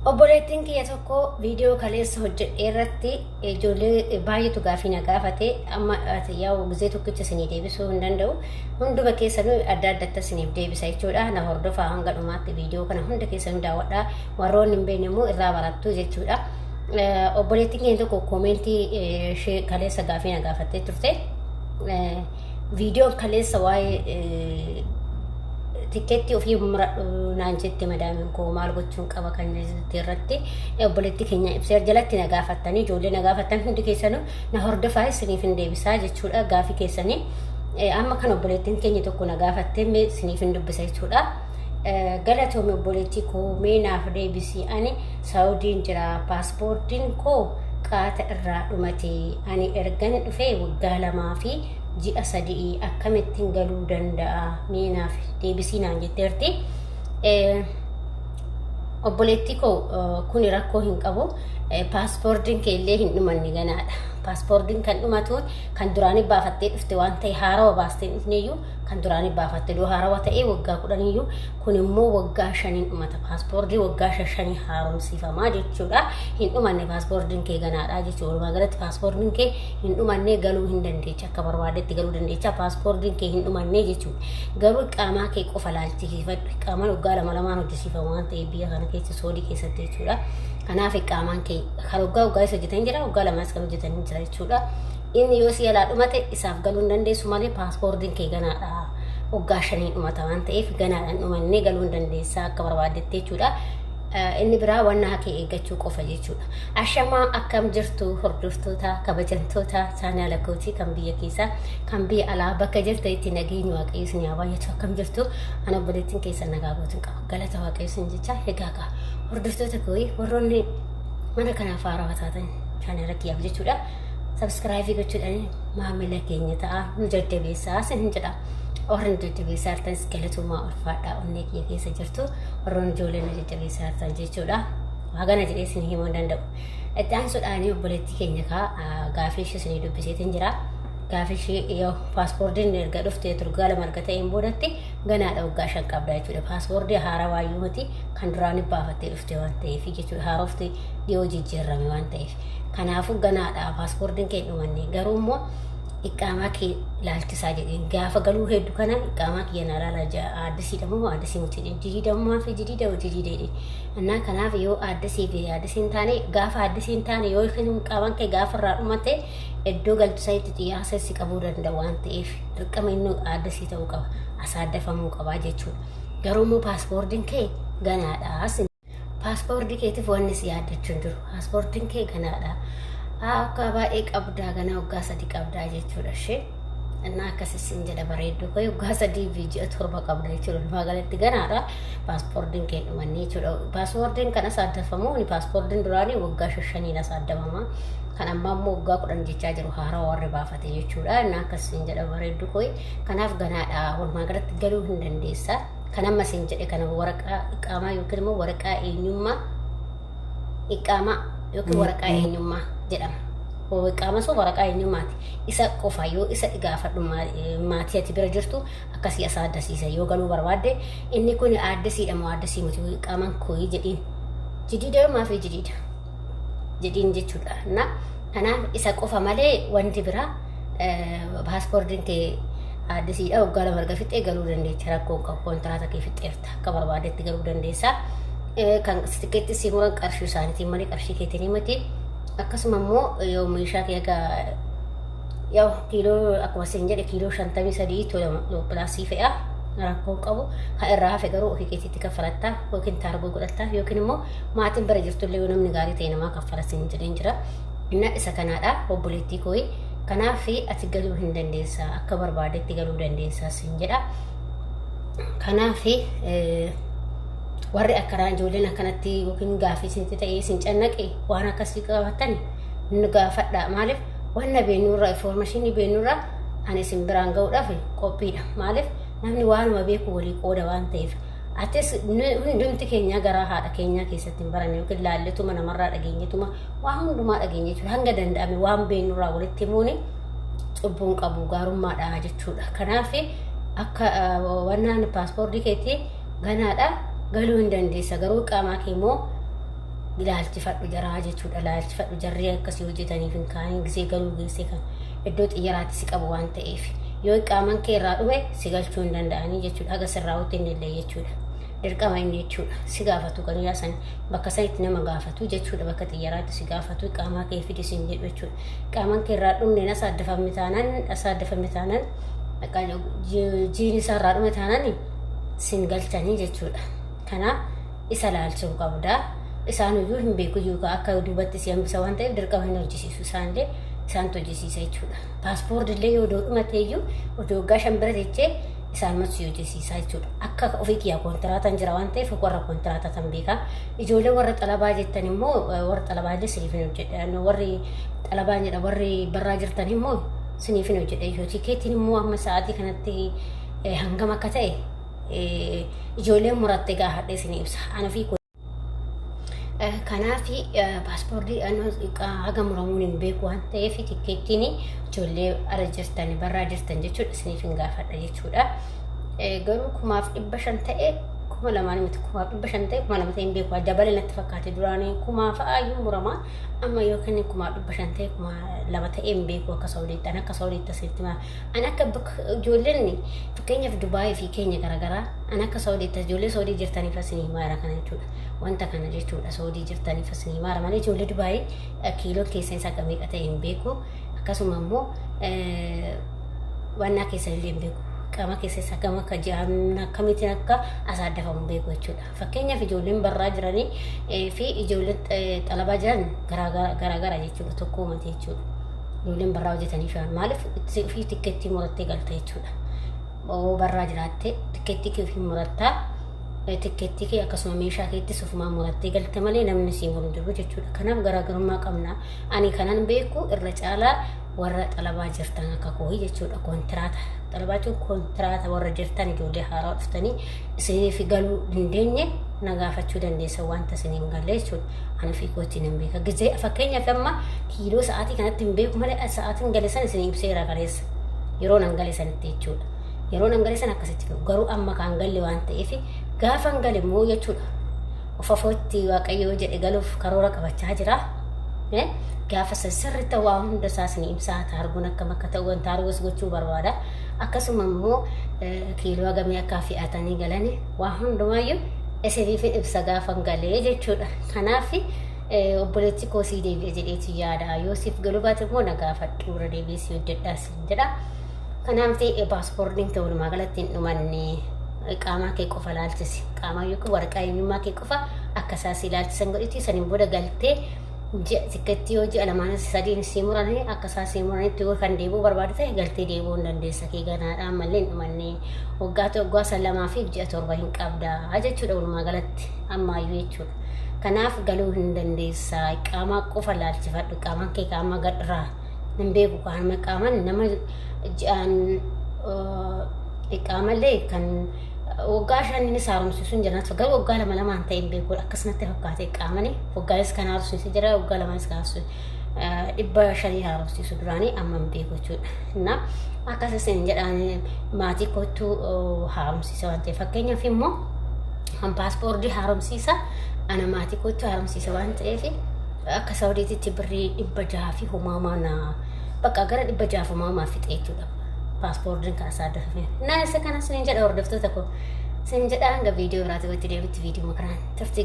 Obboleettiin kiyya tokko viidiyoo kaleessa hojjedhe irratti ijoollee baay'eetu gaafii na gaafate. Amma yaa'u gizee tokkicha isinii deebisuu hin danda'u. Hunduma keessanuu adda addatti isiniif deebisa jechuudha. Na hordofaa hanga dhumaatti viidiyoo kana hunda keessanuu daawwadhaa. Warroonni hin beekne immoo irraa barattu jechuudha. Obboleettiin keenya tokko koomentii ishee kaleessa gaafii na gaafattee turte. Viidiyoon kaleessa waa'ee tikkeetti ofii muradhu naan jette madaamiin koo maal gochuun qaba kan jette irratti obboleetti keenya ibsee jalatti na gaafattanii, ijoollee na gaafattan hundi keessanuu na hordofaa, isiniif hin deebisaa jechuudha gaafii keessanii. Amma kan obboleettiin keenya tokko na gaafattee mee isiniif hin dubbisa jechuudha. Galatoome obboleettii koo, mee naaf deebisii, ani Saawudiin jira, paaspoortiin koo qaata irraa dhumate, ani ergan dhufee waggaa 2 fi ji'a 3, akkamittiin galuu danda'a, mee naaf deebisii naan jetteerti. Obboleettii koo, kuni rakkoo hin qabu. Paaspoortiin kee illee hin dhumanne, ganaadha. Paaspoortiin kan dhumatu kan duraanii baafattee dhufte waan ta'e, haarawa baastee dhufneeyyuu kan duraanii baafatte doo haarawa ta'ee waggaa 10yyuu, kun immoo waggaa 5n dhumata. Paaspoortii waggaa 5 haaromsiifamaa jechuudha. Hin dhumanne, paaspoortiin kee ganaadha jechuudha. Walumaa galatti paaspoortiin kee hin dhumanne, galuu hin dandeecha, akka barbaadetti galuu dandeecha, paaspoortiin kee hin dhumanne jechuudha. Garuu qaamaa kee qofa laalchisiifadhu. Qaamaan waggaa lama lamaan hojjesiifama waan ta'eef biyya kana keessa Soodii keessatti jechuudha. Kanaaf qaamaan kee kan waggaa waggaa isa hojjetan jira, waggaa lamaas kan hojjetan jira jechuudha. Inni yoo si jalaa dhumate isaaf galuu hin dandeessu malee paaspoortiin kee ganaadha. Waggaa 5n dhumata waan ta'eef ganaadhaan dhumannee galuu hin dandeessaa akka barbaaddetti jechuudha. Inni biraa wannaa kee eeggachuu qofa jechuudha. Ashamaa, akkam jirtu hordoftoota kabajamtoota chaanaala kootii, kan biyya keessaa kan biyya alaa, bakka jirtanitti nageenyi Waaqayyo isin haa baay'atu. Akkam jirtu? Ana obboleettiin keessa nagaa gootuun qaba. Galata Waaqayyo isin jecha. Egaa kaa hordoftoota koo, warroonni mana kanaaf haarawaa taatan chaanaala kiyyaaf jechuudha. Subscribe gochuudhaan maamila keenya ta'a, nu jajjabeessaa isin jedha. Warri nu jajjabeessaa jirtanis galatoomaa, ulfaadhaa, onnee kiyya keessa jirtu, warroonni ijoollee nu jajjabeessaa jirtan jechuudha. Hagana jedhee isin himuu hin danda'u. Itti aansuudhaan obboleettii keenya kaa gaafii ishee isinii dubbiseetiin jira. Gaafii ishee yoo paaspoortiin erga dhufte turgaa 2 erga ta'een boodatti ganaadha, waggaa 5 qabda jechuudha. Paaspoortii haaraa waayyuu miti, kan duraan baafattee dhufte waan ta'eef jechuudha. Haarofti dhiyoo jijjiirame waan ta'eef. Kanaafuu ganaadha, paaspoortiin kee dhumanne, garuu immoo iqaamaa kee laalchisaa jedheen. Gaafa galuu hedduu kana iqaamaa kiyya na laala, addisiidha moo addisii miti, jijiidammaa fi jijiida jijiida jedheen. Innaa kanaaf yoo addisii fi addisii hin taane, gaafa addisii hin taane yoo qaamaan kee gaafa irraa dhumate iddoo galtu sanitti xiyyaasa si qabuu danda'a waan ta'eef dirqama inni addisii ta'uu qaba, asaaddafamuu qaba jechuudha. Garuu immoo paaspoortiin kee ganaadha. Paaspoortii keetiif wanni si yaaddachuu hin jiru. Paaspoortiin kee ganaadha. Akka baay'ee qabdaa, ganaa waggaa 3 qabdaa jechuudha ishee. Innaa akkasis hin jedha bareedduu koo, waggaa 3 fi ji'a 7 qabda jechuudha. Walumaa galatti ganaadha. Paaspoortiin kee dhumanne jechuudha. Paaspoortiin kan asaaddafamu paaspoortiin duraanii waggaa 5n asaaddafama. Kan ammaa immoo waggaa 10 jechaa jiru haarawaa warri baafate jechuudha. Innaa akkas hin jedha bareedduu koo. Kanaaf ganaadha. Walumaa galatti galuu hin dandeessa. Kan amma isin jedhe kana waraqaa iqaamaa yookiin immoo waraqaa eenyummaa, iqaamaa yookiin waraqaa eenyummaa jedhama. Iqaamaa sun waraqaa eenyummaati. Isa qofa yoo isa gaafadhu maatii ati bira jirtu akkasii as addasiisa yoo galuu barbaadde, inni kun addasiidha moo addasii miti iqaamaan kooyii jedhiin. Jidiida maafi jidiida jedhiin jechuudha. Na kanaaf isa qofa malee wanti biraa paaspoortiin kee addisiidha, waggaa 2 erga fixxee galuu dandeecha, rakkoo qabu, kontiraata kee fixxeerta, akka barbaadetti galuu dandeessa. Kan tikeetti si muran qarshii isaaniitiin malee qarshii keetiin miti. Akkasuma immoo yoo meeshaa kee egaa yoo kiiloo akkuma isin jedhe kiiloo 53 pilaasii fe'a, rakkoo qabu. Kan irraa hafe garuu ofii keetiitti kaffalatta yookiin taargoo godhatta yookiin immoo maatiin bira jirtullee yoo namni gaarii ta'e namaa kaffala isin jedheen jira. Inna isa kanaadha obboleettii kooyi. Kanaaf ati galuu hin dandeessa, akka barbaadetti galuu dandeessa sin jedha. Kanaaf warri akkanaa ijoolleen akkanatti yookiin gaafii isinitti ta'ee isin cannaqe waan akkasii qabaatan nu gaafadha. Maaliif wanna beennurraa, information beennurraa ani isin biraan ga'uudhaaf qophiidha. Maaliif namni waanuma beeku walii qooda waan ta'eef. Atis hundumti keenya garaa haadha keenyaa keessatti hin baranne yookiin laalletuma namarraa dhageenyetuma waan hundumaa dhageenya jechuudha. Hanga danda'ame waan beennurraa walitti himuun cubbuun qabu, gaarummaadha jechuudha. Kanaaf akka wannaan paaspoortii keetii ganaadha, galuu hin dandeessa, garuu qaamaa kee immoo Ilaalchifadhu jaraa jechuudha. Ilaalchifadhu jarri akkasii hojjetaniif hin kaa'in gisee galuu geessee kan iddoo xiyyaraatti si qabu waan ta'eef. Yoo qaaman kee irraa dhume si galchuu hin danda'anii jechuudha. Haga sirraa'utti inni illee jechuudha. Dirqama inni jechuudha. Si gaafatu kan yaasan bakka sanitti nama gaafatu jechuudha. Bakka xiyyaraatti si gaafatu qaamaa kee fidi siin jedhu jechuudha. Qaaman kee irraa dhumne asaaddafamne taanaan jiin isaa irraa dhume taanaan sin galchanii jechuudha. Kanaaf isa laalchuu qabda. Isaan iyyuu hin beeku iyyuu akka duubatti si hambisa waan ta'eef dirqama hin hojjisiisu isaanillee isaantu hojjisiisa jechuudha. Paaspoortii illee yoo dhumate iyyuu odoo waggaa 5 bira jechee isaanumatu si hojjisiisa jechuudha. Akka ofii kiyyaa koontiraataan jira waan ta'eef warra koontiraataa tan beekaa. Ijoollee warra xalabaa jettan immoo warra xalabaa illee siniif hin hojjedha. Warri xalabaa jedha, warri barraa jirtan immoo siniif hin hojjedha. Yoo tikeettiin immoo amma sa'aatii kanatti hangam akka ta'e ijoolleen muratte gaafadhee isinii ibsa. Ana fi kanaaf paaspoortii haga muramuun hin beeku waan ta'eef tikkeettiin ijoollee ala jirtan, barraa jirtan jechuudha, isiniif hin gaafadha jechuudha. Garuu 1500 ta'e, 2000 miti, 1500 ta'e, 2000 ta'e hin beeku, dabale natti fakkaate. Duraanii kumaa fa'aa iyyuu murama, amma yookiin 1500 ta'e, 2000 ta'e hin beeku. Akka Saudiitti, an akka Saudiitti asitti an akka ijoolleen fakkeenyaaf Dubaayii fi keenya garaagaraa, an akka Saudiitti ijoollee Saudii jirtaniif isinii himaara kana jechuudha. Wanta kana jechuudha, Saudii jirtaniif isinii himaara malee ijoollee Dubaayii kiiloo keessan isa meeqa ta'e hin beeku. Akkasuma immoo wannaa keessan illee hin beeku. Qaama keessa isa gama akka ji'aan akkamitiin akka asaaddafamu beeku jechuudha. Fakkeenyaaf ijoolleen barraa jiranii fi ijoolleen xalabaa jiran garaagara jechuudha, tokko miti jechuudha. Ijoolleen barraa hojjetanii fi maaliif ofii tikkeettii murattee galta jechuudha. Oo barraa jiraatte tikkeettii kee ofii murattaa, tikkeettii kee akkasuma meeshaa keettis ofumaan murattee galte malee namni sii muru jiru jechuudha. Kanaaf garaagarummaa qabna. Ani kanan beeku irra caalaa warra xalabaa jirtan akka koohii jechuudha. Kontiraata. Xalabaa jechuun kontiraata warra jirtan, ijoollee haaraa dhuftanii isiniif galuu dandeenye na gaafachuu dandeessa wanta isiniin galle jechuudha. Ani ofii kootiin hin beeka. Gizee fakkeenyaaf amma kiiloo sa'aatii kanatti hin beeku malee sa'aatiin gale sana isin ibseera kaleessa. Yeroo nan gale sanitti jechuudha. Yeroo nan gale sana akkasitti garuu amma kan galle waan ta'eef gaafa hin gale immoo jechuudha. Of afootti Waaqayyoo jedhe galuuf karoora qabachaa jira. Gaafa sirriitti waa hunda isaa isin ibsaa, taarguun akkam akka ta'u wanta arguus gochuu barbaada. Akkasuma immoo kiiloo hagamii akka fe'atanii galanii waa hundumaayyuu isiniif ibsa gaafa galee jechuudha. Kanaaf obboleetti koo sii deebi'e jedheetu yaada. Yoo siif galuu baate immoo na gaafadhu, irra deebi'ee si hojjedhaa siin jedha. Kanaaf paaspoortiin kee walumaa galatti hin dhumanne, qaamaa kee qofa laalchisi. Qaamaa yookiin waraqaa eenyummaa kee qofa akka isaa si ilaalchisan godhiti, saniin booda galtee ji'a xiqqeetti yoo ji'a lamaan sadiin sii muranii akka isaa sii muranitti yoo kan deebi'uu barbaadu ta'e galtee deebi'uu hin dandeessa. Kee ganaadhaan mallee hin dhumanne, waggaa waggaa san 2 fi ji'a 7 hin qabda jechuudha walumaa galatti ammaayyuu jechuudha. Kanaaf galuu hin dandeessa. Qaamaa qofa laalchifadhu. Qaamaan kee qaama gadhiraa hin beeku, qaama qaaman nama ji'aan qaamallee kan waggaa 5 inni haaromsiisuu hin jiran, garuu waggaa lama lamaan ta'e hin beeku akkasumatti fakkaate. Qaamani waggaanis kan haaromsiisu jira, waggaa lamaanis kan haaromsiisu, 500 haaromsiisu duraanii, amma hin beeku jechuudha. Na akkas isin jedhaan maatii kootu haaromsiisa waan ta'eef, fakkeenyaaf immoo kan paaspoortii haaromsiisa ana maatii kootu haaromsiisa waan ta'eef akka Saudiititti birrii 600 fi humaamaa na bakka gara 600 fi humaamaa fixe jechuudha. Paaspoortiin kan isaa dafame. Na isa kana isin jedha, hordoftoota koo. Isin jedha, hanga viidiyoo biraatti walitti deebitti viidiyoo kanaan turtii.